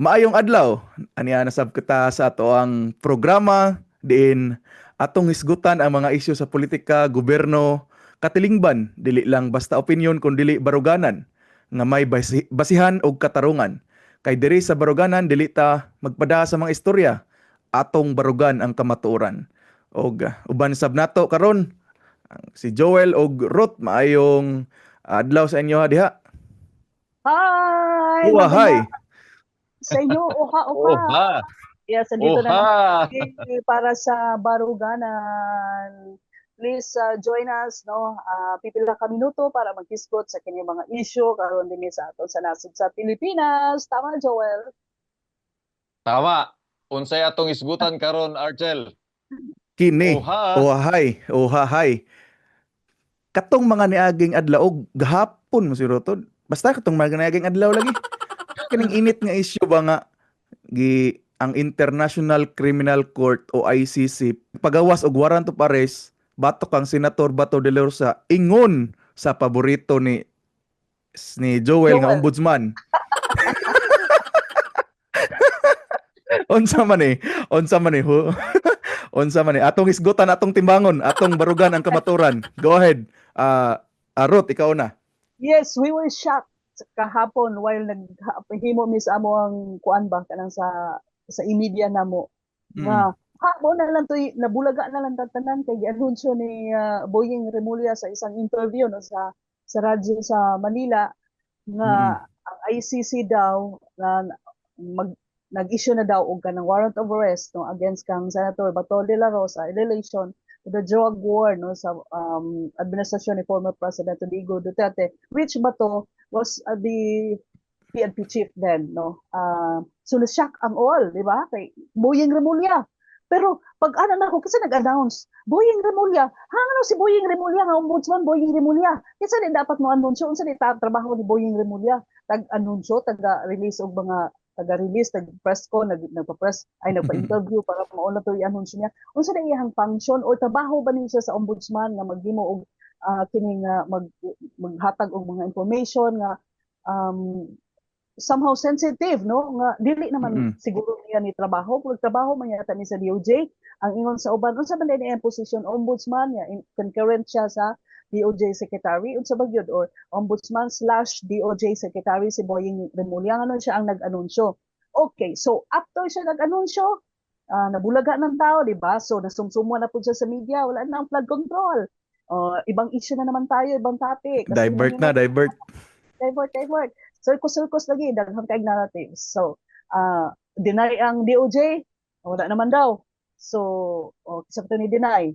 Maayong adlaw. Aniya nasab kita sa atoang programa diin atong hisgutan ang mga isyu sa politika, gobyerno, katilingban, dili lang basta opinion kun dili baruganan nga may basihan og katarungan. Kay diri sa baruganan, dili ta magpada sa mga istorya, atong barugan ang kamatuoran. Og uban sab nato karon si Joel og Ruth. Maayong adlaw sa inyo diha. Hi! Uwa, hi. Maganda sa inyo, uha, uha. Oha! Yes, andito na Oha! naman kami para sa Baruganan. Please join us, no? Pipila ka minuto para maghisgot sa kini mga issue karon dinhi sa aton sa nasod sa Pilipinas. Tama, Joel? Tama. Unsay atong isgutan karon, Archel? Kini. Oha! Uhahay, uhahay. Katong mga niaging adlaw og gahapon mo si Rotod. Basta katong mga niaging adlaw lagi. Kining init nga issue ba nga gi ang International Criminal Court o ICC pagawas og warrant of arrest batok kang Senator Bato de la Rosa, ingon sa paborito ni Joel nga Joel. Ombudsman. Unsa man eh? Unsa man eh? Unsa man eh? Atong hisgutan, atong timbangon, atong barugan ang kamaturan. Go ahead. Ah, Ruth, ikaw na. Yes, we were shocked kahapon while naghimo mi sa amo ang kuan ba kanang sa media namo nga ha mo na lang toy nabulaga na lang tanan kay gianunsyo ni Boying Remulla sa isang interview, no, sa radyo sa Manila nga ang ICC daw na nag-issue na daw og kanang warrant of arrest, no, against kang Senator Bato de la Rosa in relation to the drug war, no, sa administrasyon ni former President Rodrigo Duterte, which Bato was the PNP chief then, no. So na-shock ang all, di ba, kay Boying Remulla. Pero pag ana na ako kasi nag-announce Boying Remulla, ha, ano si Boying Remulla nga ombudsman? Boying Remulla, kinsa ni dapat mo anunsyo? Unsa ni trabaho ni Boying Remulla? Tag-anunsyo, taga-release og mga taga-release, tag-press ko, nagpa-press ay nagpa-interview para mao na to i-anunsyo niya? Unsa na iyang function or trabaho ba niya sa ombudsman nga maghimo og kining maghatag og mga information nga somehow sensitive, no, nga dili naman siguro niya ni trabaho? Kung trabaho man yata ni sa DOJ, ang ingon sa uban. Unsa man din ang position ombudsman niya? Concurrent siya sa DOJ secretary? Unsa ba gyud? Or ombudsman/DOJ secretary si Boying Remulla? Ano siya ang nag-anunsyo? Okay, so after siya nag-anunsyo, nabulaga ng tao, di ba? So nasumsumwa na po siya sa media, wala na ang flood control. Ibang issue na naman tayo, ibang topic. Kasi Divert na, divert. Divert, divert. Circus, circus lagi, daghang kay narratives. So, deny ang DOJ, wala naman daw. So, oh, sa ni deny.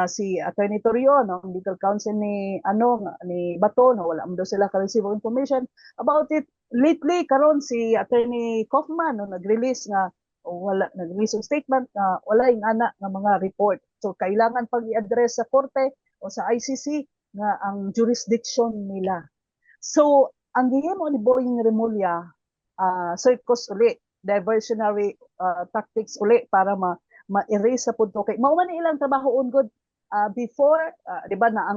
Si Attorney Torreon, no, ang legal counsel ni ano ni Bato, no, wala man daw sila ka-receive og information about it. Lately karon si Attorney Kaufman, no, nag-release nga wala, nag-release og statement nga wala yung ana nga mga report. So kailangan pag i-address sa korte o sa ICC nga ang jurisdiction nila. So ang gihimo ni Boying Remulla, circus uli, diversionary tactics uli para ma ma-erase sa punto kay mao man ni ilang trabaho on good before, di ba, na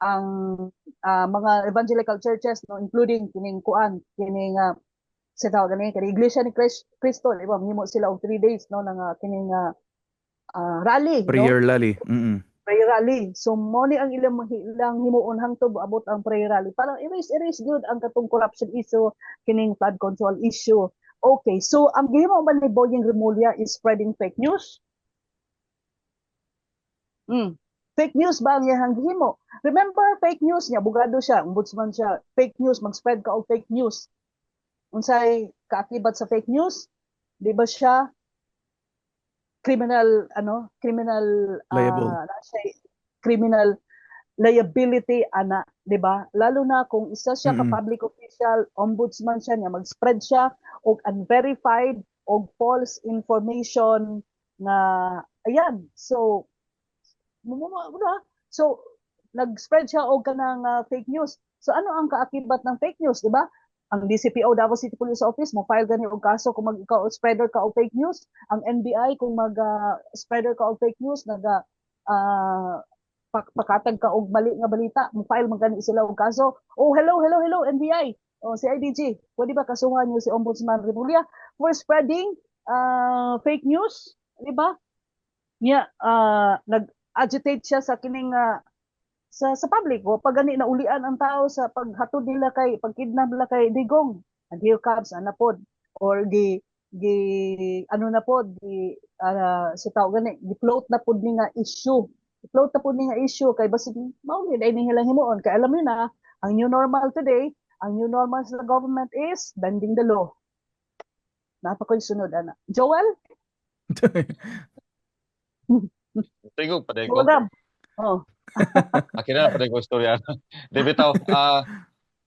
ang mga evangelical churches, no, including kining kuan kining sa tawag gani kini Iglesia ni Cristo, di ba, mahimo sila og 3 days, no, nga kining rally, no? Prayer rally. Prayer rally. So mo ni ang ilang himuon hangtod abot ang prayer rally. Parang erase erase good ang katong corruption issue, kining flood control issue. Okay, so ang gihimo ba ni Boying Remulla is spreading fake news? Fake news ba ang iyang gihimo? Remember, fake news niya, abogado siya, ombudsman siya. Fake news, mag-spread ka og fake news. Unsay kaakibat sa fake news? Di ba siya criminal, ano, criminal Liable. Na siya criminal liability ana, di ba? Lalo na kung isa siya ka public official, ombudsman siya niya, mag-spread siya og unverified og false information nga ayan. So wala. So nag-spread siya og kanang fake news. So ano ang kaakibat ng fake news, di ba? Ang DCPO, Davao City Police Office, mo file gani og kaso kung mag ikaw spreader ka og fake news. Ang NBI, kung mag spreader ka og fake news, naga pakatag ka og mali nga balita, mo file man gani sila og kaso. Oh, hello, hello, hello, NBI. Oh, CIDG, pwede ba kasuhan niyo si Ombudsman Remulla for spreading fake news, di ba? Niya nag-agitate siya sa kining sa public o pag gani na ulian ang tao sa paghatod nila kay pagkidnap nila kay Digong, and here comes ana pod or gi gi ano na pod gi sa tao gani gi-float na pod ni nga issue, float na pod ni nga issue kay basig mao ni ni nilang himuon kay alam niyo na ang new normal today, ang new normal sa government is bending the law. Napakoy sunod ana, Joel. Tingog pa ko. Program, oh. Akin na pa ko istorya. Di bitaw,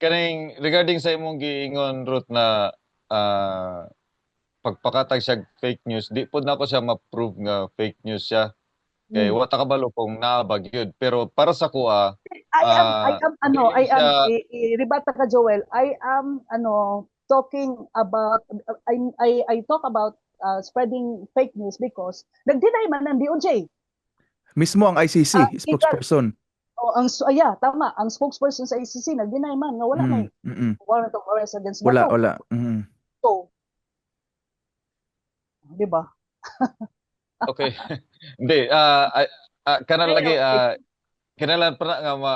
kaning regarding sa imong giingon, Ruth, na pagpakatag siya fake news, di pod nako siya ma-prove nga fake news siya. Kay wa ta kabalo kung naa ba gyud. Pero para sa kuha, I am ano, dili I am siya i-rebut ka, Joel. I am ano talking about I talk about spreading fake news because nag-deny man ang DOJ. Mismo ang ICC spokesperson. Oh, ang yeah, tama, ang spokesperson sa ICC nag-deny man nga wala may warrant of arrest against Wala, Bato. Wala. So, di ba? Okay. Hindi, kana Ay, lagi kinahanglan pa na nga ma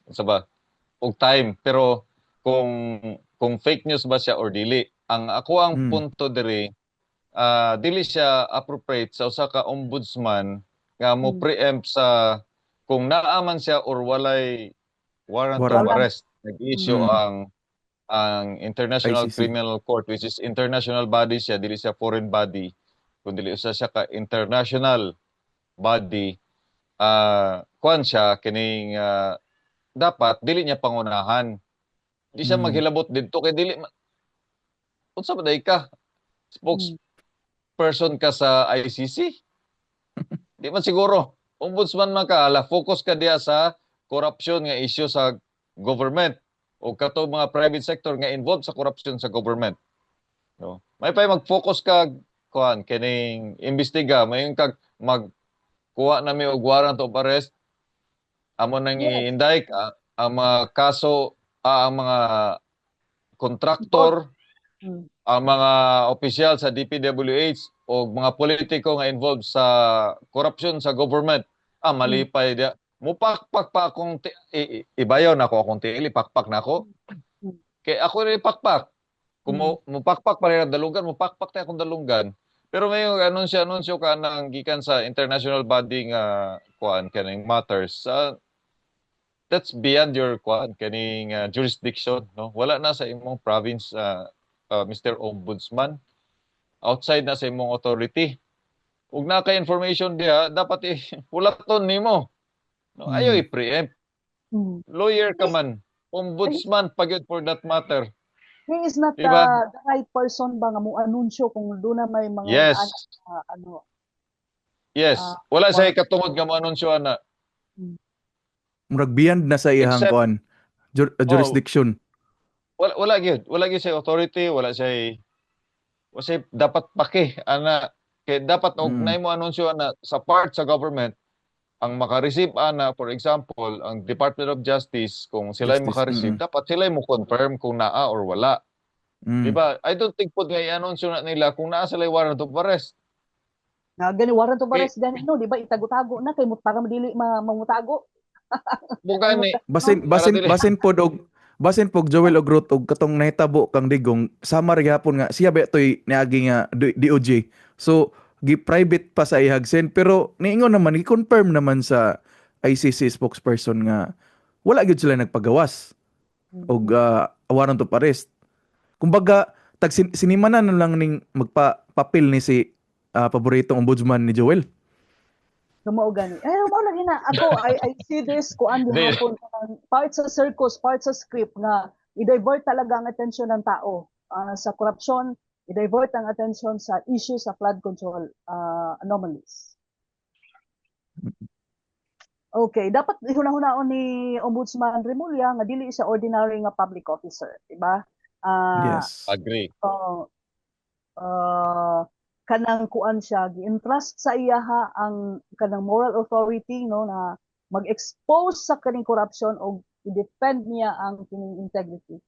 sa ba og time, pero kung fake news ba siya or dili, ang ako ang punto diri, dili siya appropriate sa usa ka ombudsman nga mo preempt sa kung naa man siya or walay warrant of Warrant. Arrest. Nag-issue ang International ICC. Criminal Court, which is international body siya, dili siya foreign body kun dili usa siya ka international body. Kuan siya kining dapat dili niya pangunahan, di siya maghilabot didto kay dili unsa ba day ka, spokesperson ka sa ICC? Di man siguro. Ombudsman man ka, ala, focus ka diya sa corruption nga issue sa government o kato mga private sector nga involved sa corruption sa government, no? May pa mag-focus ka kuan kining imbestiga, mayon kag magkuha na mi og warrant of arrest, amo nang i-indict ang mga kaso, ang mga kontraktor, ang mga opisyal sa DPWH o mga politiko nga involved sa corruption sa government. Malipay dia. Mupakpak pa akong ibayaw na ako akong tiil, ipakpak na ako. Kay ako rin ipakpak. Kung mupakpak pa rin ang dalunggan, mupakpak tayo akong dalunggan. Pero may anunsyo anunsyo ka nang gikan sa international body nga kuan kaning matters. That's beyond your kuan kaning jurisdiction, no? Wala na sa imong province, Mr. Ombudsman. Outside na sa imong authority. Ug na kay information diha, dapat hulaton nimo. No, ayaw i-preempt. Lawyer ka man, ombudsman pa gyud for that matter. He is not Diba? The right person ba nga mo anunsyo kung doon na may mga anak, ano. Yes. Wala siya katungod nga mo anunsyo ana. Murag beyond na sa iyang kuan jurisdiction. Wala gyud. Wala gyud siya authority, wala siya dapat paki ana kay dapat og naay mo anunsyo ana sa part sa government, ang maka-receive ana, for example, ang Department of Justice, kung sila Justice, maka-receive, dapat sila mo confirm kung naa or wala. Di ba? I don't think pod nga i-anunsyo na nila kung naa sila warrant of arrest. Na gani warrant of arrest gani, no, di ba, itago-tago na kay mo para dili mamutago. Mugani. Basin Para basin dili. Basin pog Joel og Ruth og katong nahitabo kang Digong, sama ra gihapon nga siya ba toy niagi nga DOJ. So gi-private pa sa ihag send, pero niingon naman, gi-confirm naman sa ICC spokesperson nga wala gyud sila nagpagawas og warrant of arrest. Kumbaga tag sinimanan na lang ning magpa papel ni si paboritong ombudsman ni Joel. Mao gani. Eh, mao lagi na ako, I see this kuan Di. gihapon, part sa circus, part sa script nga i-divert talaga ang atensyon ng tao sa korupsyon, i-divert ang atensyon sa issue sa flood control anomalies. Okay, dapat hunahunahon ni Ombudsman Remulla nga dili siya ordinary nga public officer, di ba? Yes. Agree. Kanang kuan siya, gi-entrust sa iyaha ang kanang moral authority, no, na mag-expose sa kaning corruption o i-defend niya ang kining integrity.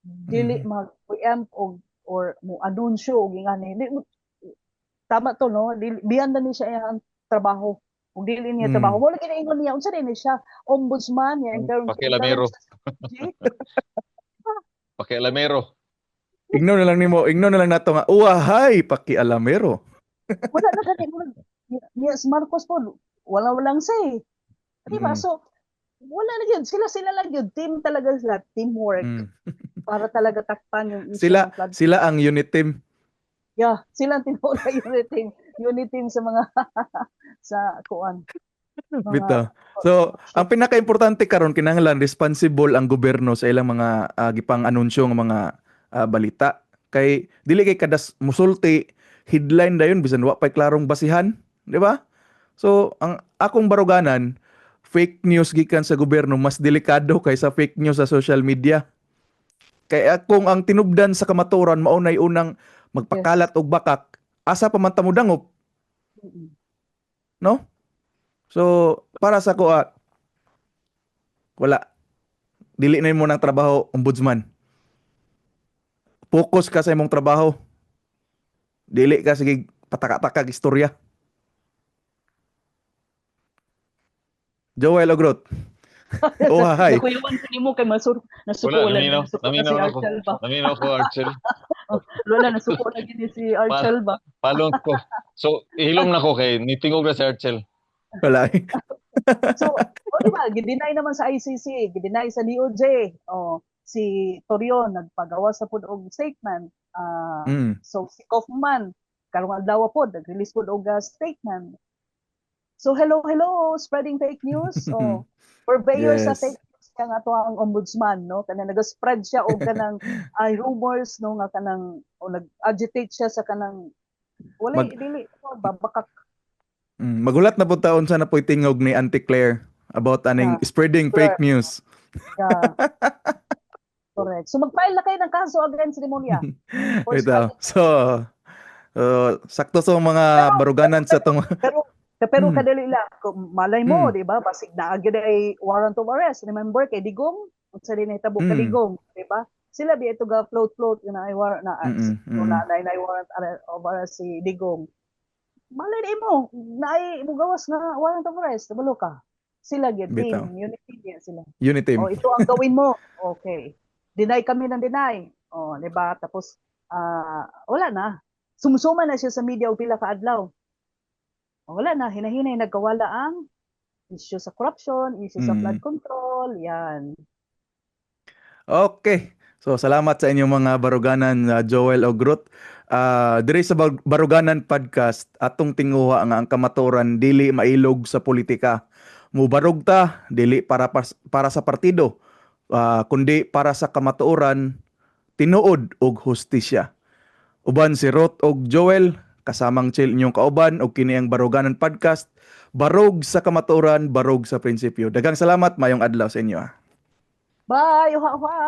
Dili mag-preempt og or mo anunsyo og ingani. Di tama to, no? Dili beyond na ni siya iyang trabaho. Ug dili niya trabaho. Mo lagi ingon niya unsa ni siya, ombudsman niya in terms Pakialamero. Pakialamero. Ignore na lang nimo, ignore na lang nato nga uwahay pakialamero. Wala na gani mo niya si Marcos po, wala, walang say. Di ba? So wala na yun. Sila sila lang yun. Team talaga sila. Teamwork. Para talaga takpan yung issue Sila ng flood. Sila ang unit team. Yeah, sila ang tinuod na unit team. Unit team sa mga sa kuan. Mga Bitaw. So, ang pinaka-importante karon, kinahanglan responsible ang gobyerno sa ilang mga gipang anunsyo nga mga balita. Kay dili kay kada musulti headline dayon bisan wa pay klarong basihan, di ba? So, ang akong baruganan, fake news gikan sa gobyerno mas delikado kaysa fake news sa social media. Kaya kung ang tinubdan sa kamatuoran mao nay unang magpakalat og bakak, asa pa man ta modangop? No? So, para sa ko, wala. Dili na mo ng trabaho, ombudsman. Focus ka sa imong trabaho. Dili ka sige pataka-taka istorya. Joel Ogrot. Oh, hi. Nakuyawan ko nimo kay masur nasuko Wala, wala naminaw. nasuko na si Naminaw na ako. Archel ba. Naminaw ko, Archel. Wala, nasuko na gini si Archel ba. Palong ko. So, ihilom na ko kay nitingog na si Archel. Wala. So, o di ba, gideny naman sa ICC, gideny sa DOJ. Oh, si Torion nagpagawa sa pud og statement. So si Kaufman karong adlaw pod nag-release pod og statement. So hello, hello, spreading fake news. Oh, purveyor sa fake news kaya nga to ang ombudsman, no? Kanang nag-spread siya og kanang ay rumors, no, nga kanang o nag-agitate siya sa kanang wala dili no, babakak. Magulat na po taon sa na po'y tingog ni Auntie Claire about aning spreading fake news. Yeah. Correct. So mag-file na kayo ng kaso against Remulla for Ito. spreading So, sakto sa mga baruganan sa tong Pero kadali lang, kung malay mo, di ba? Basig na agad ay warrant of arrest. Remember kay Digong, unsa din nahitabo kay Digong, di ba? Sila bi ito ga float float na ay warrant na na warrant of arrest si Digong. Malay di mo, na ay mugawas nga warrant of arrest, kabalo ka. Sila gyud Bitaw. team, unity niya sila. Unity team. Oh, ito ang gawin mo. Okay. Deny kami ng deny. Oh, di ba? Tapos wala na. Sumusuma na siya sa media og pila ka adlaw. Oh, wala na, hinahinay nagkawala ang issue sa corruption, issue sa flood control, yan. Okay. So salamat sa inyong mga baruganan, Joel og Ruth. Diri sa Baruganan Podcast, atong tinguha nga ang kamatuoran dili mailog sa politika. Mubarog ta dili para sa partido, kundi para sa kamatuoran, tinuod ug hustisya. Uban si Ruth og Joel, kasamang chill inyong kauban og kini ang Baruganan Podcast. Barog sa kamatuoran, barog sa prinsipyo. Daghang salamat, mayong adlaw sa inyo. Bye, uha uha.